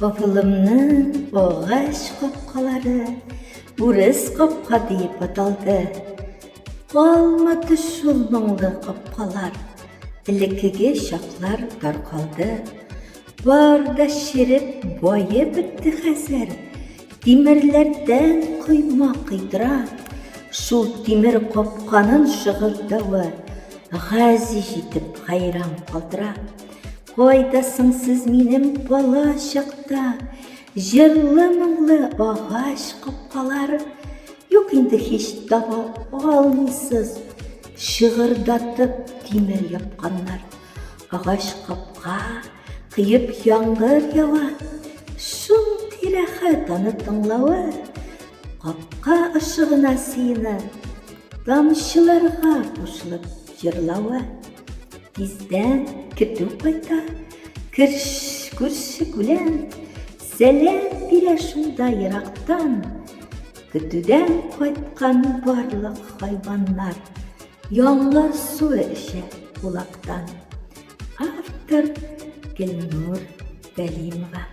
Авылымның агач капкалары урыс капка диеп аталды. Калмады шул моңлы капкалар, элеккеге чаклар таркалды. Бар да череп, баеп бетте хәзер. Тимерләрдән койма койдыра. Шул тимер капканын шыгырдавы газиз итеп хәйран калдыра. Кайда соң сез минем бала чакта? Җырлы моңлы агач капкалар. Юк инде һич таба алмыйсыз. Шыгырдатып тимер япканнар. Агач капка кыеп яңгыр ява. Шундый рәхәт аны тыңлавы. Капка ышыгына сыенып, тамчыларга кушылып җырлавы. Тиздән көтү кайта, керш күрше күлән, сәлам бирә шунда ерактан. Көтүдән кайткан барлык хайваннар яңгыр суы эчә улактан. Автор Гөлнур Галимова.